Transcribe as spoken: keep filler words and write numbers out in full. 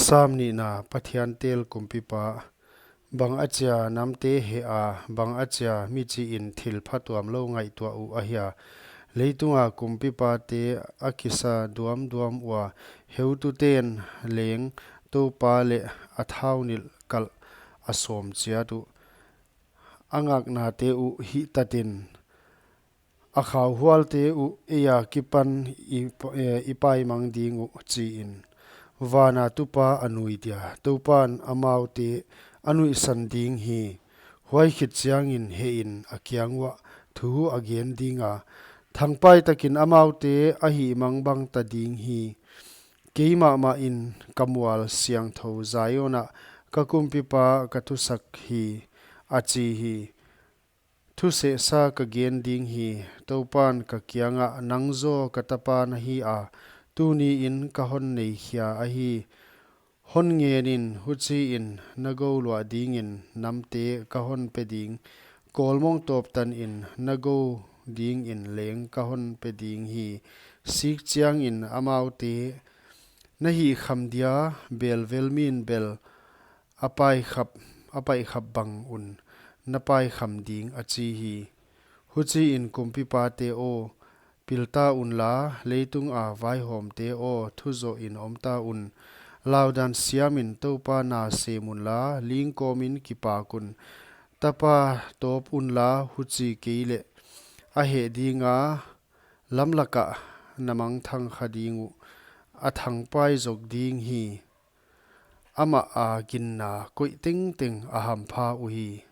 Sam nihna. Pathian tel kumpipa, bang achia namte heh a, bang achia michihin thil phatuamlou ngaihtuah uh ahia? Leitunga kumpipate a kisa duamduam ua, heututen leng Toupa leh a thaunilh kalh a sawm chiat uh. A ngaknate uh hihtatin, a khauhualte uh ei akipan i p-, eh, i paimang ding uh, chiin, vana tupa a nui dia, Toupan amaute a nuihsan ding hi. Huai khit chiangin hehin a kiang uah thu a gen dinga, thangpai takin amaute a hihmangbang ta ding hi. Keimahmahin ka mual siangthou Zion ah ka kumpipa ka thusak hi, a chi hi. Thusehsa ka gen ding hi. Toupan ka kiangah, nang zaw ka tapa na hi a, tuniin ka hon neikhia ahi. Hon ngenin, huchiin na gou luah dingin namte ka hon pe ding. Kawlmong tawp tanin na gou dingin leng ka hon pe ding hi. Sik chiangin amaute na hihkham dia, belvel min bel a paikhap, a paihkhap bang un na paikham ding, a chi hi. Huchiin kumpipate aw, pilta unla, leitunga vaihawmte aw, thuzohin omta un. Laudan siamin Toupa na sem unla, lingkawmin kipak un. Tapa tawp unla, huchi keileh a heh dinga, lamlakah na mangthang kha ding uh, a thangpai zok ding hi. Amah a ginna koih tengteng a hampha uhi.